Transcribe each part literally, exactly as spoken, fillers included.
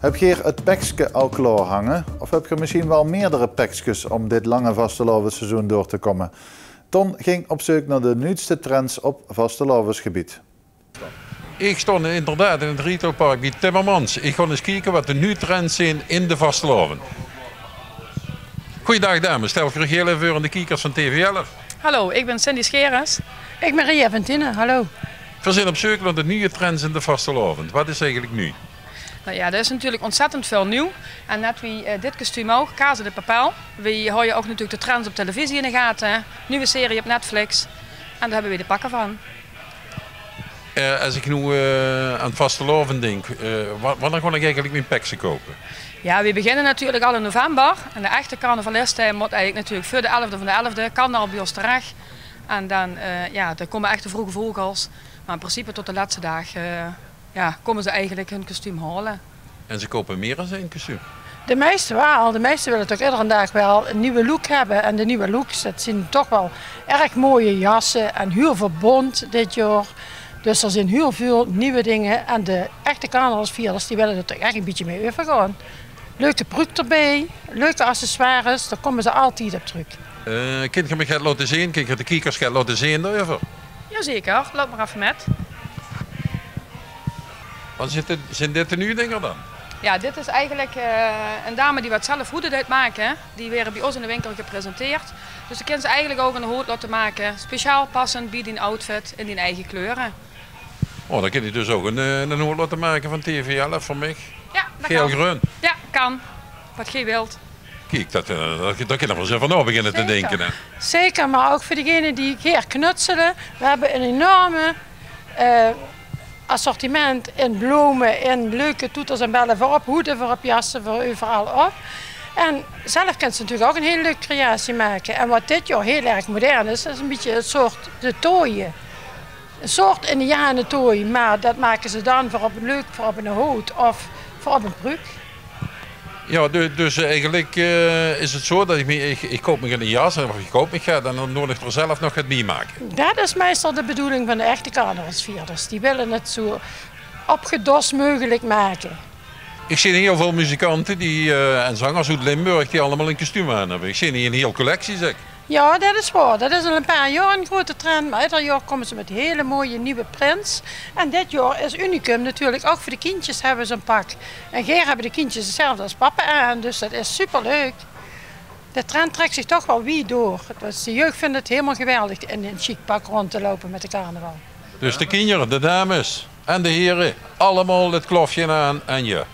Höb geer 't pekske al klaor hange? Of höb geer mesjien waal meerdere pekskes óm dit lange vastelaovesseizoen door te kómme? Ton ging op zeuk nao de nuujste trends op vastelaovesgebied. Ich stóng inderdaad in 't Retailpark bie Timmermans. Ich gaon ins kieke waat de nuuj trends zeen in de vastelaovend. Goojendaag dames, stèlt geer uch hiel effe veur aan de kiekers van T V elf. Hallo, ich bön Cindy Scheres. Ich bön Ria van Tienen, hallo. Veer zeen op zeuk nao de nuuje trends in de vastelaovend. Waat is eigelik nuuj? Nou ja, d'r is natuurlik ontzettend väöl nuuj. En net wie, eh, dit kostuum ouch, Casa de Papel. Weej haoje ouch natuurlik de trends op televisie in de gate, hè. Nuuje serie op Netflix. En dao höbbe weej de pakke van. Eh, es ich noe, eh, aan vastelaovend dink, eh, wa-, wanneer gaon ich eigelik mien pekske koupe? Ja, weej beginne natuurlik al in november. En de echte carnavalist, hae mót eigelik natuurlik veur de elfde van de elfde, kan d'r al bie ós terech. En dan, eh, ja, dan kómme echt de vreuge vogels. Maar in principe tot de lètste daag, eh, ja, kómme ze eigelik hun kostuum haole. En ze koupe mier es ein kostuum? De meiste waal. De meiste wille toch iedere daag waal ein nuuje look höbbe. En de nuuje looks, det zeen toch waal erg mooie jasse en hiel väöl bónt dit jaor. Dus d'r zeen hiel väöl nuuje dinger. En de echte carnavalsvierders, die wille d'r toch echt ein bietje mei euvergaon. Leuke pruuk d'rbie, leuke accessoires, dao kómme ze altied op trök. Eh, kint geer mich get laote zeen? Kint geer de kiekers get laote zeen daoreuver? Jazeker, loup maar effe mit. Waat zeen dit, zeen dit de nuuje dinger dan? Ja, dit is eigelik, eh, ein dame die waat zelf hoede deit make. Die waere bie ós in de winkel gepresenteerd. Dus dan kins se eigelik ouch ein hood laote make, speciaal passend bie dien outfit in dien eige kleure. Oh, dan kin ich dus ouch ein, eh, ein hood laote make van T V elf veur mich. Ja, det kan. Gael-greun. Ja, kan. Waat geej wilt. Kiek, det, eh, det, dao kinne v'r ins effe nao beginne te dinke, hè. Zeker, maar ouch veur degene die gaer knutsele. Weej höbbe ein enorme, eh, assortiment in blome, in leuke toeters en belle, veur op hoede, veur op jasse, veur euveral op. En zelf kins se natuurlik ouch ein hiel leuk creatie make. En waat dit jaor hiel erg modern is, is ein bietje 't soort de tooie. Ein soort indianetooi, maar det make ze dan veur op, leuk veur op eine hood of veur op ein pruuk. Ja, du-, dus, eh, eigelik, eh, is 't zo det ich mich, ich, ich koup mich ein jas of ich koup mich get en dan doon ich d'r zelf nog get bie make. Det is meistal de bedoeling van de echte carnavalsvierders. Die wille 't zo opgedos meugelik make. Ich zeen hiel väöl muzikante die, eh, en zangers oet Limburg die allemaol ein kostuum aan höbbe. Ich zeen hie ein hiel collectie, zeg. Ja, det is waor. Det is al ein paar jaor ein groeate trend, maar ieder jaor kómme ze mit hele mooie nuuje prints. En dit jaor is unicum natuurlik, ouch veur de kindjes höbbe ze ein pak. En gaer höbbe de kindjes 'tzelfde es papa aan, dus det is superleuk. De trend trèk zich toch waal wied door. Dus de jeug vindt 't hielemaol geweldig in ein sjiek pak rónd te loupe mit de carnaval. Dus de kinjer, de dames en de hiere, allemaol 't klofje aan en je.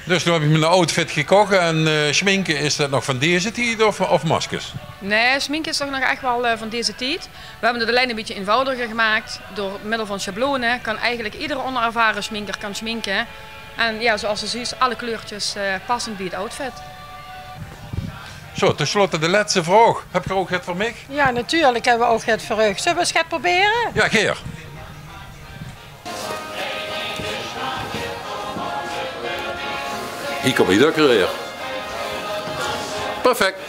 Dus noe höb ich mien outfit gekoch en, eh, sjminke, is det nog van deze tied of, of maskers? Nae, sjminke is toch nog echt waal, eh, van deze tied. Weej höbbe 't allein ein bietje einvoudiger gemaak. Door middel van sjablone kan eigelik iedere onervare sjminker kan sjminke. En ja, zoeas se zuus, alle kleurtjes, eh, passend bie 't outfit. Zo, ten slotte de lètste vraog. Höb geer ouch get veur mich? Ja, natuurlik höbbe weej ouch get veur uch. Zulle weej ins get probere? Ja, gaer. Hie kóm ich dök weer. Perfect.